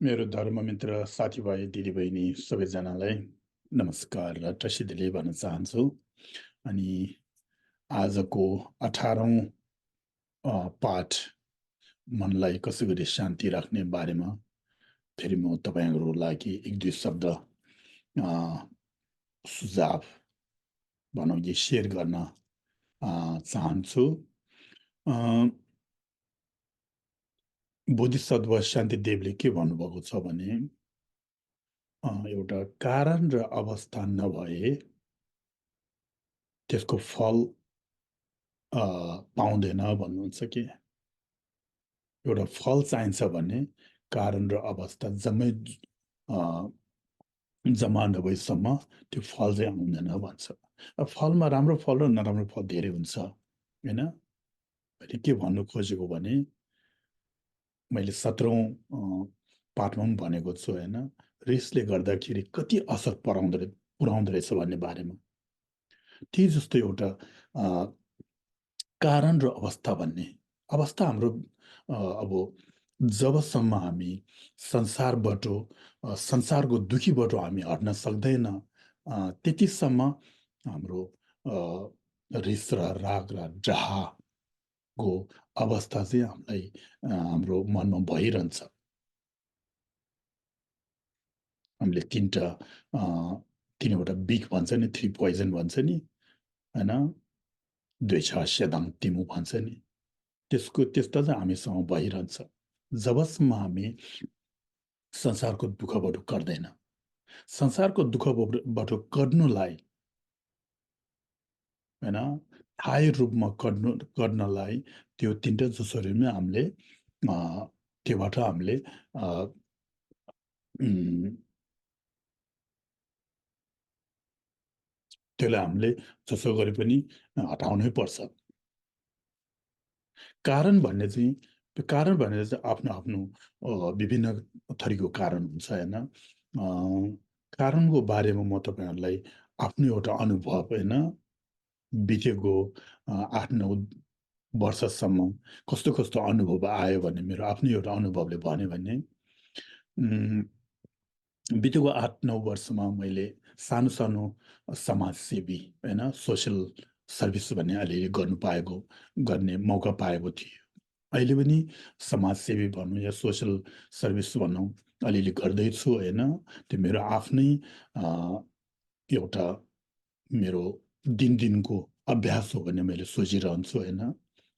मेरो धर्ममित्र साथीभाइ दिदीबहिनी सबैजनालाई नमस्कार र टसिदिले भन्न चाहन्छु। अनि आजको 18औं पाठ मनलाई कसै गरी शान्ति राख्ने बारेमा फेरि म तपाईँहरूको लागि एक दुई शब्द अ, सुझाव भनौँ कि सेयर गर्न चाहन्छु। अ, बोधिसत्व शान्तिदेवले के भन्नुभएको छ भने एउटा कारण र अवस्था नभए त्यसको फल पाउँदैन भन्नुहुन्छ कि एउटा फल चाहिन्छ भने कारण र अवस्था जम्मै अ, जम्मा नभएसम्म त्यो फल चाहिँ आउँदैन भन्छ। फलमा राम्रो फल र नराम्रो फल धेरै हुन्छ होइन। मैले के भन्नु खोजेको भने मैले 17औं पाठमा पनि भनेको छु होइन, रिसले गर्दाखेरि कति असर पुर्याउँदो रहेछ भन्ने बारेमा। त्यही जस्तो एउटा अ, कारण र अवस्था भन्ने अवस्था हाम्रो अब जबसम्म हामी संसारबाट संसारको दुखीबाट हामी हट्न सक्दैन त्यतिसम्म हाम्रो रिस र राग र डाहको अवस्था चाहिँ हामीलाई हाम्रो मनमा भइरहन्छ। हामीले तिनवटा बिग भन्छ नि, थ्री पोइजन भन्छ नि होइन, द्वेष स्यदङ तिमु भन्छ नि, त्यस्तो चाहिँ हामीसँग भइरहन्छ जबसम्म हामी संसारको दुःखबाट कर्दैन। संसारको दुःखबाट कर्नुलाई होइन, थाहै रूपमा कर्नलाई त्यो तिनवटा जसरीमा हामीले त्योबाट हामीले त्यसलाई हामीले जसो गरे पनि हटाउनै पर्छ। कारण भन्ने चाहिँ त्यो कारण भनेर चाहिँ आफ्नो आफ्नो विभिन्न थरीको कारण हुन्छ होइन। कारणको बारेमा म तपाईँहरूलाई आफ्नो एउटा अनुभव होइन, बितेको 8-9 वर्षसम्म कस्तो कस्तो अनुभव आयो भने मेरो आफ्नो एउटा अनुभवले भन्यो भने बितेको 8-9 वर्षमा मैले सानो सानो समाजसेवी होइन, सोसियल सर्भिस भन्ने अलिअलि गर्ने मौका पाएको थियो। अहिले पनि समाजसेवी भनौँ या सोसियल सर्भिस भनौँ अलिअलि गर्दैछु होइन। त्यो मेरो आफ्नै एउटा मेरो दिनको अभ्यास हो भने मैले सोचिरहन्छु होइन।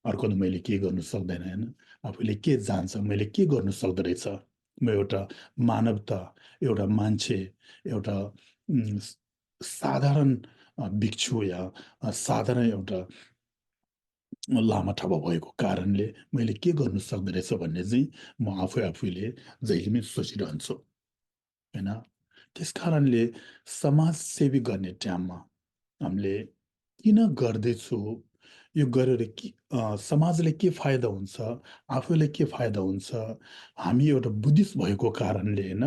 अर्को त मैले के गर्नु सक्दैन होइन, आफूले के जान्छ, मैले के गर्नु सक्दो रहेछ। म एउटा मानवता, एउटा मान्छे, एउटा साधारण भिक्षु या साधारण एउटा लामा ठप्पा भएको कारणले मैले के गर्नु सक्दो रहेछ भन्ने चाहिँ म आफैले जहिले पनि सोचिरहन्छु होइन। त्यस कारणले समाजसेवी गर्ने टाइममा हामीले किन गर्दैछु, यो गरेर समाजले के फाइदा हुन्छ, आफूलाई के फाइदा हुन्छ। हामी एउटा बुद्धिस्ट भएको कारणले होइन,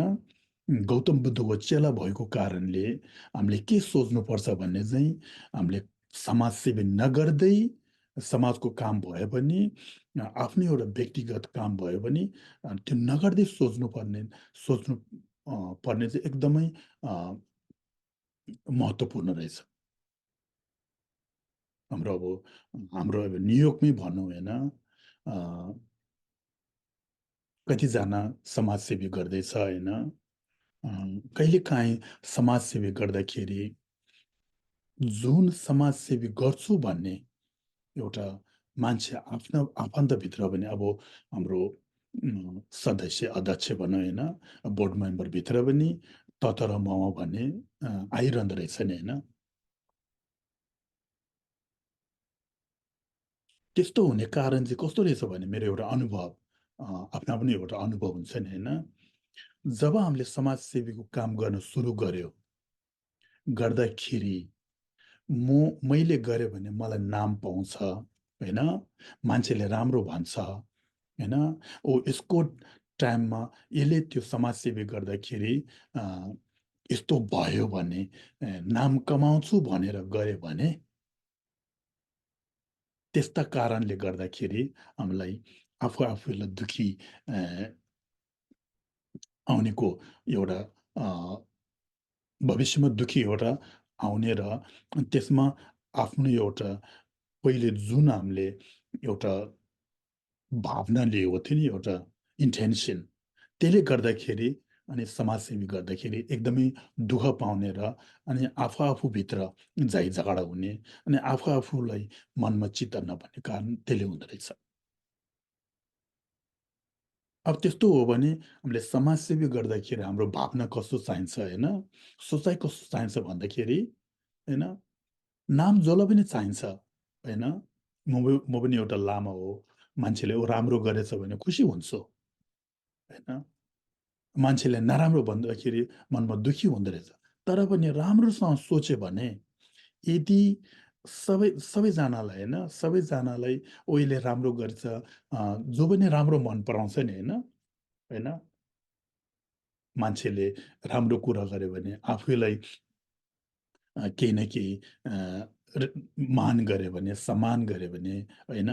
गौतम बुद्धको चेला भएको कारणले हामीले के सोच्नुपर्छ भन्ने चाहिँ हामीले समाजसेवी नगर्दै समाजको काम भयो भने आफ्नै एउटा व्यक्तिगत काम भयो भने त्यो नगर्दै सोच्नु पर्ने चाहिँ एकदमै महत्त्वपूर्ण रहेछ। हाम्रो अब न्युयोर्कमै भनौँ होइन, कतिजना समाजसेवी गर्दैछ होइन। कहिलेकाहीँ समाजसेवी गर्दाखेरि जुन समाजसेवी गर्छु भन्ने एउटा मान्छे आफ्नो आफन्तभित्र पनि अब हाम्रो सदस्य अध्यक्ष भनौँ होइन, बोर्ड मेम्बरभित्र पनि तत र मम भन्ने आइरहँदो रहेछ नि होइन। त्यस्तो हुने कारण चाहिँ कस्तो रहेछ भने मेरो एउटा अनुभव, आफ्ना पनि एउटा अनुभव हुन्छ नि होइन। जब हामीले समाजसेवीको काम गर्न सुरु गर्दाखेरि मैले गरेँ भने मलाई नाम पाउँछ होइन, मान्छेले राम्रो भन्छ होइन। यसको टाइममा यसले त्यो समाजसेवी गर्दाखेरि यस्तो भयो भने नाम कमाउँछु भनेर गऱ्यो भने त्यस्ता कारणले गर्दाखेरि हामीलाई आफूलाई दुखी आउनेको एउटा भविष्यमा दुःखी एउटा आउने र त्यसमा आफ्नो एउटा पहिले जुन हामीले एउटा भावना लिएको थियो नि एउटा इन्टेन्सन त्यसले गर्दाखेरि अनि समाजसेवी गर्दाखेरि एकदमै दुःख पाउने र अनि आफूभित्र झै झगडा हुने अनि आफूलाई मनमा चित्त नभन्ने कारण त्यसले हुँदो रहेछ। अब त्यस्तो हो भने हामीले समाजसेवी गर्दाखेरि हाम्रो भावना कस्तो चाहिन्छ होइन, सोचाइ कस्तो चाहिन्छ भन्दाखेरि होइन, नाम जसलाई पनि चाहिन्छ होइन। म पनि एउटा लामा हो, मान्छेले ऊ राम्रो गरेछ भने खुसी हुन्छु होइन। मान्छेले नराम्रो भन्दाखेरि मनमा दुःखी हुँदो रहेछ। तर पनि राम्रोसँग सोच्यो भने यदि सबैजनालाई होइन, सबैजनालाई उसले राम्रो गर्छ, जो पनि राम्रो मन पराउँछ नि होइन, होइन? मान्छेले राम्रो कुरा गर्यो भने आफूलाई केही न केही र मान गर्यो भने, सम्मान गर्यो भने होइन,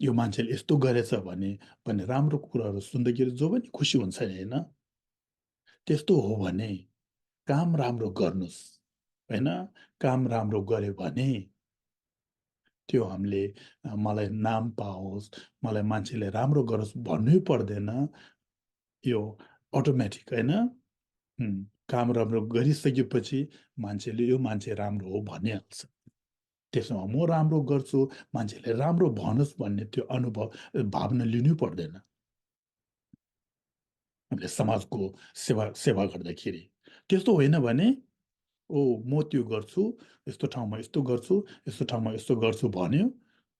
यो मान्छेले यस्तो गरेछ भने राम्रो कुराहरू सुन्दाखेरि जो पनि खुसी हुन्छ नि होइन? त्यस्तो हो भने काम राम्रो गर्नुहोस् होइन? काम राम्रो गर्यो भने त्यो हामीले मलाई नाम पाओस्, मलाई मान्छेले राम्रो गरोस् भन्नै पर्दैन। यो अटोमेटिक होइन? काम राम्रो गरिसकेपछि मान्छेले यो मान्छे राम्रो हो भनिहाल्छ। त्यसमा म राम्रो गर्छु, मान्छेले राम्रो भनोस् भन्ने त्यो अनुभव भावना लिनै पर्दैन। हामीले समाजको सेवा सेवा गर्दाखेरि। त्यस्तो होइन भने ओ म त्यो गर्छु, यस्तो ठाउँमा यस्तो गर्छु, यस्तो ठाउँमा यस्तो गर्छु भन्यो,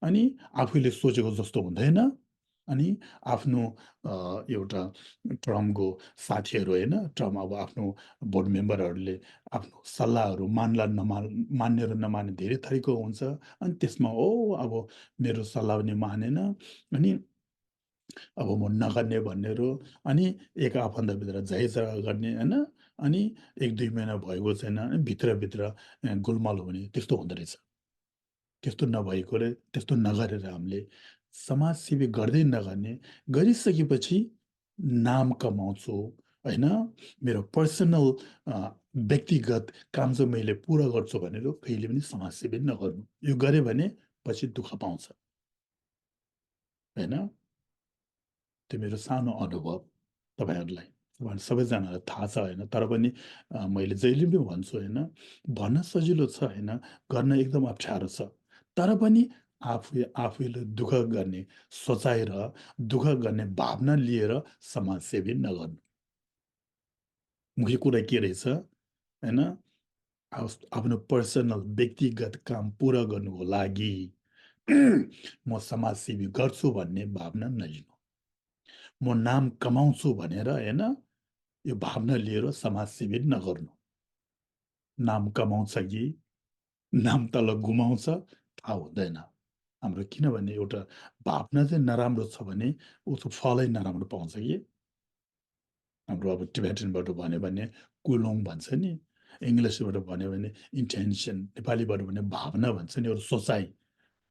अनि आफूले सोचेको जस्तो हुँदैन। अनि आफ्नो एउटा ट्रमको साथीहरू होइन, ट्रम अब आफ्नो बोर्ड मेम्बरहरूले आफ्नो सल्लाहहरू मान्ला मान्ने र नमान्ने धेरै थरीको हुन्छ। अनि त्यसमा अब मेरो सल्लाह पनि मानेन, अनि अब म नगर्ने भन्नेहरू, अनि एक आफन्तभित्र झैझगडा गर्ने होइन, अनि 1-2 महिना भएको छैन अनि भित्रभित्र गोलमाल हुने त्यस्तो हुँदो रहेछ। त्यस्तो नभएको र त्यस्तो नगरेर हामीले समाजसेवी गर्दै नगर्ने, गरिसकेपछि नाम कमाउँछु होइन, मेरो पर्सनल व्यक्तिगत काम चाहिँ मैले पुरा गर्छु भनेर कहिले पनि समाजसेवी नगर्नु। यो गऱ्यो भने पछि दुःख पाउँछ होइन। त्यो मेरो सानो अनुभव तपाईँहरूलाई, तपाईँहरू सबैजनालाई थाहा छ होइन, तर पनि मैले जहिले पनि भन्छु होइन, भन्न सजिलो छ होइन, गर्न एकदम अप्ठ्यारो छ। तर पनि आफूले दुःख गर्ने सोचाइ र दुःख गर्ने भावना लिएर समाजसेवी नगर्नु। मुख्य कुरा के रहेछ होइन, आफ्नो पर्सनल व्यक्तिगत काम पुरा गर्नुको लागि म समाजसेवी गर्छु भन्ने भावना नलिनु। म नाम कमाउँछु भनेर होइन, यो भावना लिएर समाजसेवी नगर्नु। नाम कमाउँछ कि नाम तल गुमाउँछ थाहा हुँदैन हाम्रो। किनभने एउटा भावना चाहिँ नराम्रो छ भने उसको फलै नराम्रो पाउँछ कि। हाम्रो अब टिबेटनबाट भन्यो भने कुलोङ भन्छ नि, इङ्ग्लिसबाट भन्यो भने इन्टेन्सन, नेपालीबाट भन्यो भावना भन्छ नि, एउटा सोचाइ।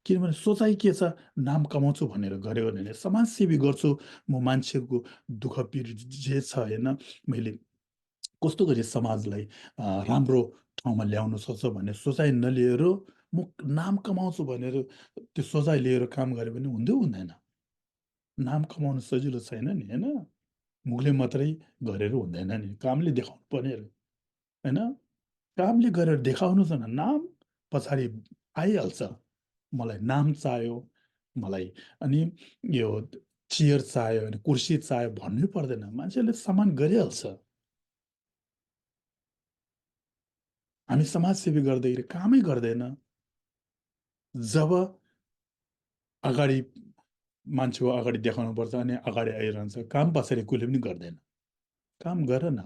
किनभने सोचाइ के छ, नाम कमाउँछु भनेर गऱ्यो भने समाजसेवी गर्छु, म मान्छेको दुःख पीडित जे छ होइन, मैले कस्तो गरी समाजलाई राम्रो ठाउँमा ल्याउन सक्छ भन्ने सोचाइ नलिएर म नाम कमाउँछु भनेर त्यो सोचाइ लिएर काम गऱ्यो भने हुँदै हुँदैन। नाम कमाउनु सजिलो छैन नि होइन, मुखले मात्रै गरेर हुँदैन नि, कामले देखाउनु पर्ने होइन। कामले गरेर देखाउनु छ नाम पछाडि आइहाल्छ। मलाई नाम चाहियो, मलाई अनि यो चेयर चाहियो भने, कुर्सी चाहियो भन्नै पर्दैन, मान्छेले सामान गरिहाल्छ। हामी समाजसेवी गर्दाखेरि कामै गर्दैन। जब अगाडि मान्छेको अगाडि देखाउनुपर्छ अनि अगाडि आइरहन्छ, काम पछाडि कहिले पनि गर्दैन। काम गर न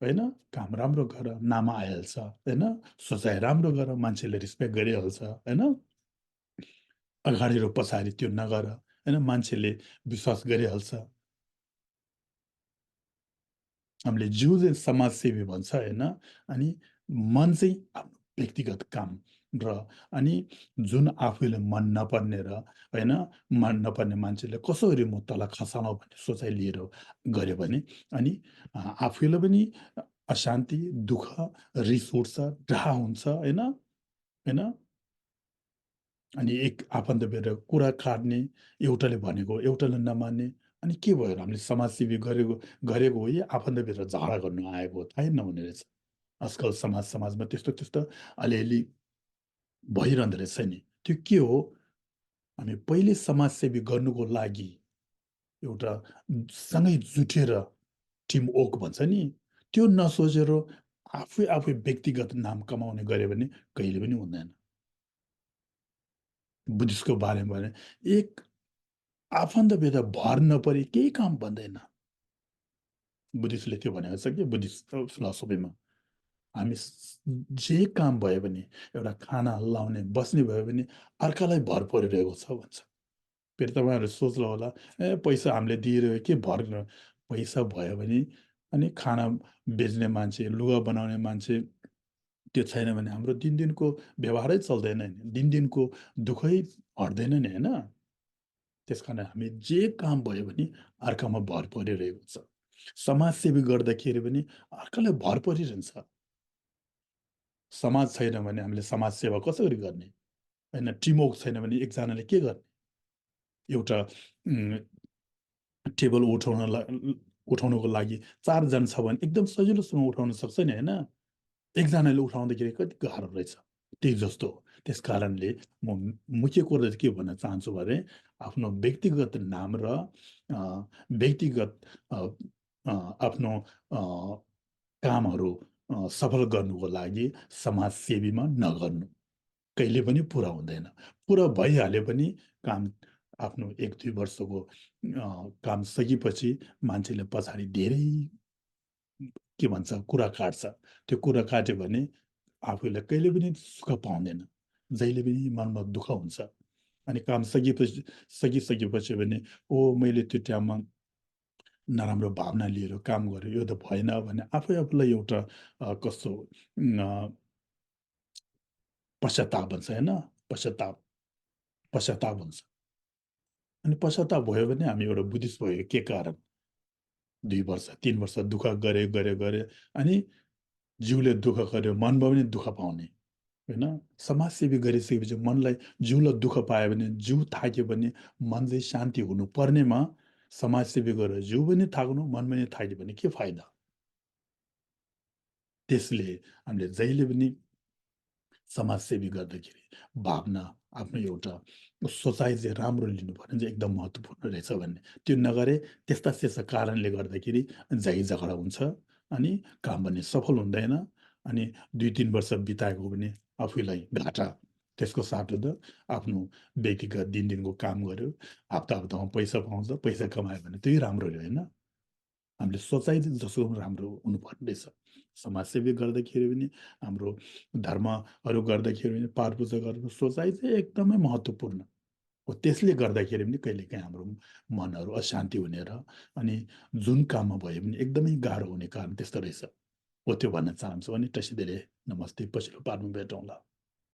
होइन, काम राम्रो गर, नाम आइहाल्छ होइन, सोचाइ राम्रो गर, मान्छेले रिस्पेक्ट गरिहाल्छ होइन। अगाडि र पछाडि त्यो नगर होइन, मान्छेले विश्वास गरिहाल्छ। हामीले जिउ चाहिँ समाजसेवी भन्छ होइन, अनि मन चाहिँ आफ्नो व्यक्तिगत काम र अनि जुन आफूले मन नपर्ने र होइन, मन नपर्ने मान्छेले कसरी म तल खसालौँ भन्ने सोचाइ लिएर गऱ्यो भने अनि आफूलाई पनि अशान्ति, दुःख, रिस उठ्छ, डाहा हुन्छ होइन, होइन? अनि एक आफन्तभित्र कुरा काट्ने, एउटाले भनेको एउटाले नमान्ने, अनि के भयो र हामीले समाजसेवी गरेको गरेको हो या आफन्तभित्र झगडा गर्नु आएको हो थाहै नहुने रहेछ। आजकल समाजमा त्यस्तो अलिअलि भइरहँदो रहेछ नि। त्यो के हो? हामी पहिले समाजसेवी गर्नुको लागि एउटा सँगै जुटेर टिम वर्क भन्छ नि, त्यो नसोचेर आफै व्यक्तिगत नाम कमाउने गऱ्यो भने कहिले पनि हुँदैन। बुद्धिस्टको बारेमा भने एक आफन्तभित्र भर नपरी केही काम बन्दैन। बुद्धिस्टले त्यो भनेको छ कि बुद्धिस्ट फिलोसफीमा हामी जे काम भयो भने एउटा खाना लाउने बस्ने भयो भने अर्कालाई भर परिरहेको छ भन्छ। फेरि तपाईँहरू सोच्नु होला, ए पैसा हामीले दिइरह्यो के भर पैसा भयो भने अनि खाना बेच्ने मान्छे, लुगा बनाउने मान्छे त्यो छैन भने हाम्रो दिनदिनको व्यवहारै चल्दैन नि, दिनदिनको दुःखै हट्दैन नि होइन। त्यसकारण हामी जे काम भयो भने अर्कामा भर परिरहेको छ। समाजसेवी गर्दाखेरि पनि अर्कालाई भर परिरहन्छ। समाज छैन भने हामीले समाज सेवा कसरी गर्ने होइन, टिमवर्क छैन भने एकजनाले के गर्ने? एउटा टेबल उठाउनको लागि 4 जना छ भने एकदम सजिलोसँग उठाउन सक्छ नि होइन, एकजनाले उठाउँदाखेरि कति गाह्रो रहेछ। त्यही जस्तो हो। त्यस कारणले म मुख्य कुरा चाहिँ के भन्न चाहन्छु भने आफ्नो व्यक्तिगत नाम र व्यक्तिगत आफ्नो कामहरू सफल गर्नुको लागि समाजसेवीमा नगर्नु कहिले पनि पुरा हुँदैन। पुरा भइहाल्यो पनि काम आफ्नो 1-2 वर्षको काम सकेपछि मान्छेले पछाडि धेरै के भन्छ कुरा काट्छ। त्यो कुरा काट्यो भने आफूले कहिले पनि सुख पाउँदैन। जहिले पनि मनमा दुःख हुन्छ। अनि काम सकिसकेपछि भने मैले त्यो टाइममा नराम्रो भावना लिएर काम गरेँ, यो त भएन भने आफूलाई एउटा कस्तो पश्चाताप भन्छ होइन? पश्चाताप पश्चाताप हुन्छ। अनि पश्चाताप भयो भने हामी एउटा बुद्धिस्ट भयो के कारण? 2 वर्ष, 3 वर्ष दुःख गरे अनि जिउले दुःख गर्यो, मनमा पनि दुःख पाउने, होइन? समाजसेवी गरिसकेपछि मनलाई जिउलाई दुःख पायो भने, जिउ थाक्यो भने मन चाहिँ शान्ति हुनुपर्नेमा समाजसेवी गरेर जिउ पनि थाक्नु, मन पनि थाक्यो भने के फाइदा? त्यसले हामीले जहिले पनि समाजसेवी गर्दाखेरि भावना आफ्नो एउटा सोचाइ चाहिँ राम्रो लिनुपर्ने चाहिँ एकदम महत्त्वपूर्ण रहेछ भन्ने। त्यो नगरे त्यस्ता कारणले गर्दाखेरि झै झगडा हुन्छ अनि काम पनि सफल हुँदैन अनि 2-3 वर्ष बिताएको पनि आफूलाई घाटा। त्यसको साटो त आफ्नो व्यक्तिगत दिनको काम गर्यो, हप्तामा पैसा पाउँछ, पैसा कमायो भने त्यही राम्रो हो होइन? हामीले सोचाइ जसो राम्रो हुनुपर्ने रहेछ। समाजसेवी गर्दाखेरि पनि हाम्रो धर्महरू गर्दाखेरि पनि पारपूजा गर्नु सोचाइ चाहिँ एकदमै महत्त्वपूर्ण हो। त्यसले गर्दाखेरि पनि कहिलेकाहीँ हाम्रो मनहरू अशान्ति हुने र अनि जुन काममा भए पनि एकदमै गाह्रो हुने कारण त्यस्तो रहेछ। हो त्यो भन्न चाहन्छु अनि टसी धेरै नमस्ते, पछिल्लो पाठमा भेटौँला।